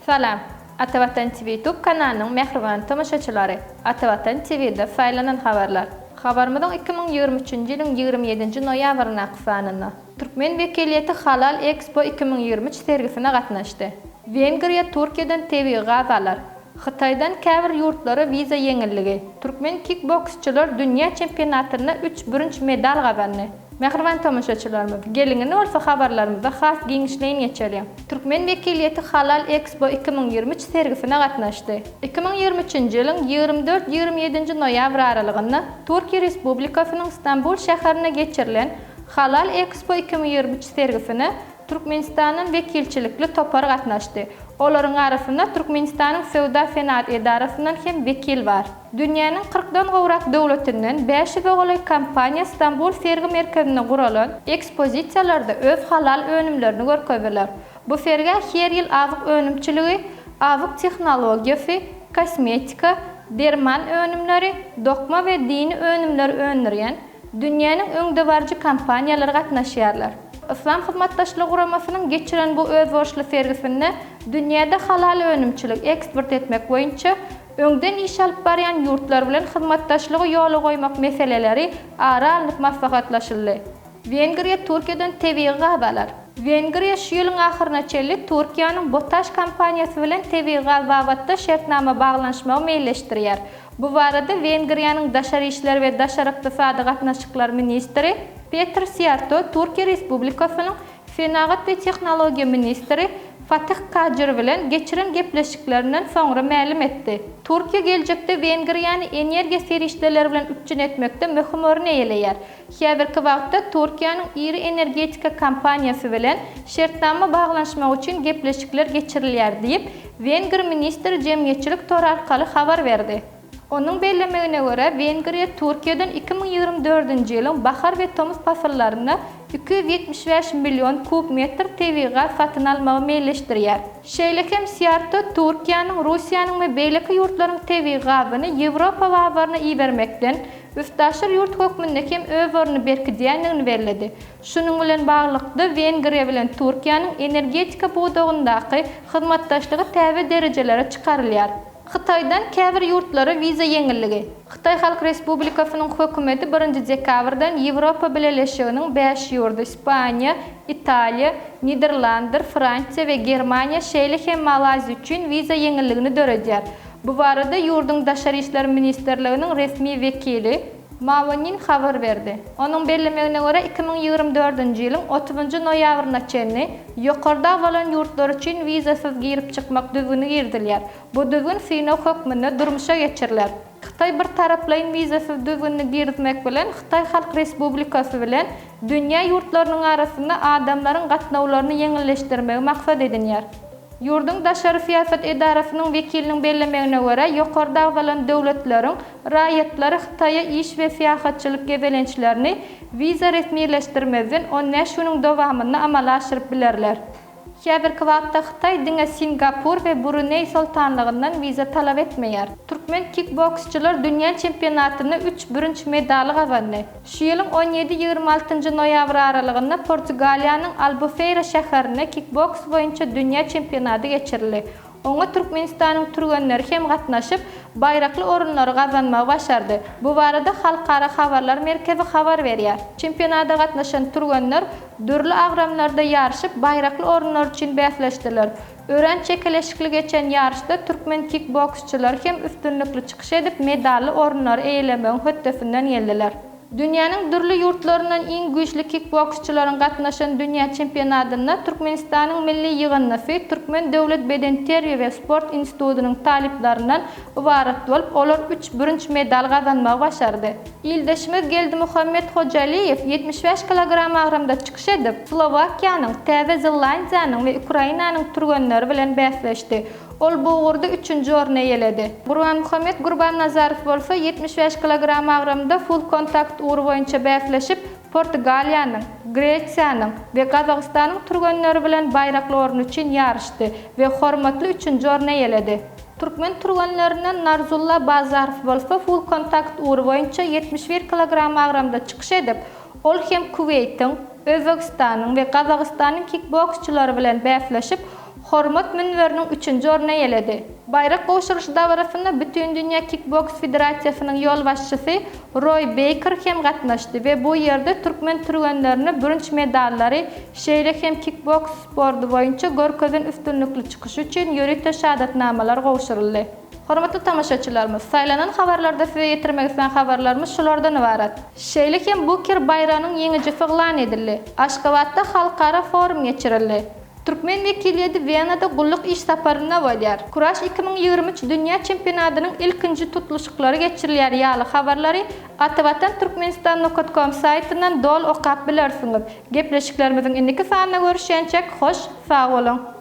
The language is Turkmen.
Salam! Atavatan TV YouTube kanalynyň mähriban tomaşaçylary! Atavatan TV-de saýlanan habarlar. Habarymyzyň 2023-nji ýylyň 27-nji noýabryndaky sanynda. Türkmen wekiliýeti Halal Expo 2023 sergisine gatnaşdy. Wengriýa Türkiýeden tebigy gaz alar. Hytaýdan käbir ýurtlara wiza ýeňilligi. Türkmen kikboksçylar dünýä çempionatynda üç bürünç medal gazandy. Mähriban tomaşaçylarymyz, geliň indi bolsa habarlarymyza has giňişleýin geçeliň. Türkmen wekiliýeti Halal Expo 2023 sergisine gatnaşdy. 2023-nji ýylyň 24, 27-nji noýabr aralygynda Türkiýe Respublikasynyň Stambul şäherinde geçirilen Halal Expo 2023 sergisine Türkmenistandan wekilçilikli topar gatnaşdy. Olaryň arasynda Türkmenistanyň Söwda-senagat edarasyndan hem wekil bar. Dünýäniň kyrkdan gowrak döwletinden 500-e golaý kompaniýa Stambul sergi merkezinde guralan ekspozisiýalarda öz halal önümlerini görkezdiler. Bu sergä her ýyl azyk önümçiligi, azyk tehnologiýasy, kosmetika, derman önümleri, dokma we dini önümleri öndürýän dünýäniň öňdebaryjy kompaniýalary gatnaşýarlar. Yslam Hyzmatdaşlygy Guramasynyň geçiren bu özboluşly sergisinde dünýäde halal önümçilik eksport etmek boýunça öňden iş alyp barýan ýurtlar bilen hyzmatdaşlygy ýola goýmak meseleleri ara alnyp maslahatlaşyldy. Wengriýa Türkiýeden tebigy gaz alar. Wengriýa şu ýylyň ahyryna çenli Türkiýäniň Botaş kompaniýasy bilen tebigy gaz babatda şertnama baglanyşmagy meýilleşdirýär. Bu barada Wengriýanyň daşary işler we daşary ykdysady gatnaşyklar ministri Peter Siýarto Türkiýe Respublikasynyň senagat we tehnologiýa ministri Fatih Kajyr bilen geçiren gepleşiklerinden soňra mälim etdi. Türkiýe geljekde Wengriýany energiýa serişdeleri bilen üpjün etmekde möhüm orun eýeleýär. Häzirki wagtda Türkiýäniň iri energetika kompaniýasy bilen şertnama baglanyşmak üçin gepleşikler geçirilýär diýip, wenger ministri jemgyýetçilik tory arkaly habar berdi. Onuň bellemegine görä, Wengriýa Türkiýeden 2024-nji ýylyň bahar we tomus pasyllarynda 275 million kub metr tebigy gaz satyn almagy meýilleşdirýär. Şeýle hem Siýarto Türkiýäniň, Russiýanyň we beýleki ýurtlaryň tebigy gazyny Ýewropa bazaryna ibermekden Üstaşyr ýurt hökmünde hem öz ornuny berkidýändigini belledi. Şunuň bilen baglylykda, Wengriýa bilen Türkiýäniň energetika pudagyndaky hyzmatdaşlygy täze derejelere çykarylýar. Hytaýdan käbir ýurtlara wiza ýeňilligi. Hytaý Halk Respublikasynyň Hökümeti birinji dekabrdan Ýewropa Bileleşiginiň bäş ýurdy, Ispaniýa, Italiýa, Niderlandr, Fransiýa we Germaniýa, şeýle hem Malaýziýa üçin wiza ýeňilligini döredýär. Bu barada ýurduň Daşary işler ministrliginiň resmi wekili Mao Nin habar berdi. Onuň bellemegine görä, 2024-nji ýylyň otuzynjy noýabryna çenli ýokarda agzalan ýurtlar üçin wizasyz girip-çykmak düzgüni girizilýär. Bu düzgün synag hökmünde durmuşa geçiriler. Hytaý birtaraplaýyn wizasyz düzgünini girizmek bilen, Hytaý Halk Respublikasy bilen dünýä ýurtlarynyň arasynda adamlaryň gatnawlaryny ýeňilleşdirmegi maksat edinýär. Ýurduň daşary syýasat edarasynyň wekiliniň bellemegine görä, ýokarda agzalan döwletleriň raýatlary Hytaýa iş we syýahatçylyk gezelençlerini wiza resmileşdirmezden on bäş günüň dowamynda amala aşyryp bilerler. Häzirki wagtda Hytaý diňe Singapur we Bruneý Soltanlygyndan wiza talap etmeýär. Türkmen kikboksçylar dünýä çempionatynda üç bürünç medaly gazandy. Şu ýylyň on ýedi, 26-njy noýabr aralygynda Portugaliýanyň Albufeýra şäherinde kikboks boýunça dünýä çempionady geçirildi. Oňa Türkmenistanyň türgenleri hem gatnaşyp, baýrakly orunlary gazanmagy başardy. Bu barada Halkara habarlar merkezi habar berýär. Çempionada gatnaşan türgenler dürli agramlarda ýaryşyp, baýrakly orunlar üçin bäsleşdiler. Örän çekeleşikli geçen ýaryşda türkmen kikboksçylary hem üstünlikli çykyş edip, medally orunlary eýelemegiň hötdesinden geldiler. Dünýäniň dürli ýurtlaryndan iň güýçli kikboksçylaryň gatnaşan dünýä çempionatynda Türkmenistanyň milli ýygyndysy Türkmen döwlet bedenterbiýe we sport institutynyň talyplaryndan ybarat bolup, olar üç bürünç medal gazanmagy başardy. Ildeşimiz Geldimuhammet Hojalyýew 75 kilogram agramda çykyş edip, Slowakiýanyň, Täze Zelandiýanyň we Ukrainanyň türgenleri bilen bäsleşdi. Ol bu ugurda üçünji orny eýeledi. Gurbanmuhammet Gurbannazarow bolsa 75 kilogram agramda full-kontakt ugry boýunça bäsleşip, Portugaliýanyň, Gresiýanyň we Gazagystanyň türgenleri bilen baýrakly orun üçin ýaryşdy we hormatly üçünji orny eýeledi. Türkmen türgenlerinden Narzulla Bazarow bolsa full-kontakt ugry boýunça 71 kilogram agramda çykyş edip, Ol hem Kuweýtiň, Özbegistanyň we Gazagystanyň kikboksçylary bilen bäsleşip, hormat münberiniň üçünji ornuny eýeledi. Baýrak gowşuryş dabarasynda Bütindünýä kikboks federasiýasynyň ýolbaşçysy Roý Beýker hem gatnaşdy we bu ýerde türkmen türgenlerine bürünç medallary, şeýle hem kikboks sporty boýunça görkezen üstünlikli çykyşy üçin ýörite şahadatnamalar gowşuryldy. Hormatly tomaşaçylarymyz, saýlanan habarlarda size ýetirmek islän habarlarymyz şulardan ybarat. Şeýle hem Buker baýragynyň ýeňijisi yglan edildi. Aşgabatda halkara forum geçirildi. Türkmen wekiliýeti Wenada gulluk iş saparynda bolýar. Kuraş 2023 dünýä çempionatynyň ilkinji tutluşyklary geçirilýär ýaly habarlary Atavatan Türkmenistan nokat kom saýtyndan doly okap bilersiňiz. Gepleşiklerimiziň indiki sanynda görüşýänçäk hoş sag boluň!